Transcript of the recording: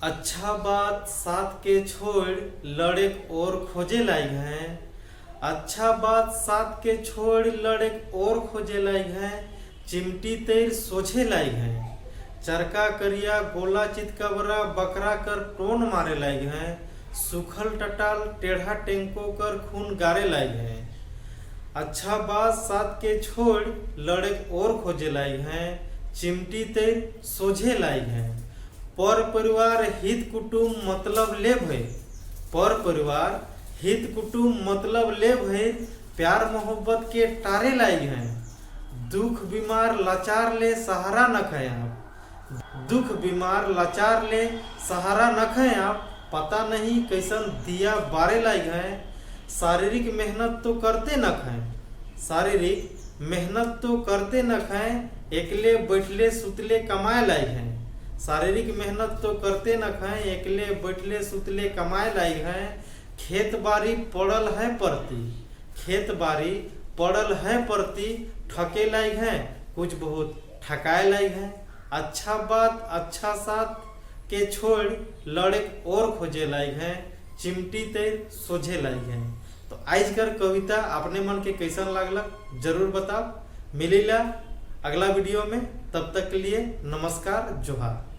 अच्छा बात साथ के छोड़ लड़ेक और खोजे लाइक हैं। अच्छा बात साथ के छोड़ लड़ेक और खोजे लाइक हैं, चिमटी तैर सोझे लाइक हैं। चरका करिया गोला चितकबरा बकरा कर टोन मारे लाइक हैं, सुखल टटाल टेढ़ा टेंको कर खून गारे लाइक हैं। अच्छा बात साथ के छोड़ लड़ेक और खोजे लाइक हैं, चिमटी तैर सोझे लाइक हैं। पर परिवार हित कुटुम्ब मतलब ले भय, पर परिवार हित कुटुम्ब मतलब ले भय, प्यार मोहब्बत के टारे लाइक हैं। दुख बीमार लाचार ले सहारा न खाए आप, दुख बीमार लाचार ले सहारा न खाए आप, पता नहीं कैसन दिया बारे लाइक हैं। शारीरिक मेहनत तो करते न खाएं, शारीरिक मेहनत तो करते न खाएं, एकले बैठले सुतले कमाए लायक हैं। शारीरिक मेहनत तो करते न खाएं, एकले बैठले सुतले कमाए लायक हैं। खेत बारी पड़ल है परती, खेत बारी पड़ल है परती, ठके लायक हैं, कुछ बहुत ठकाए लायक हैं। अच्छा बात अच्छा साथ के छोड़ लड़ेक और खोजे लायक हैं, चिमटी तैर सोझे लायक हैं। तो आज कर कविता अपने मन के कैसन लागलक, जरूर बताओ। मिलेला अगला वीडियो में, तब तक के लिए नमस्कार, जोहार।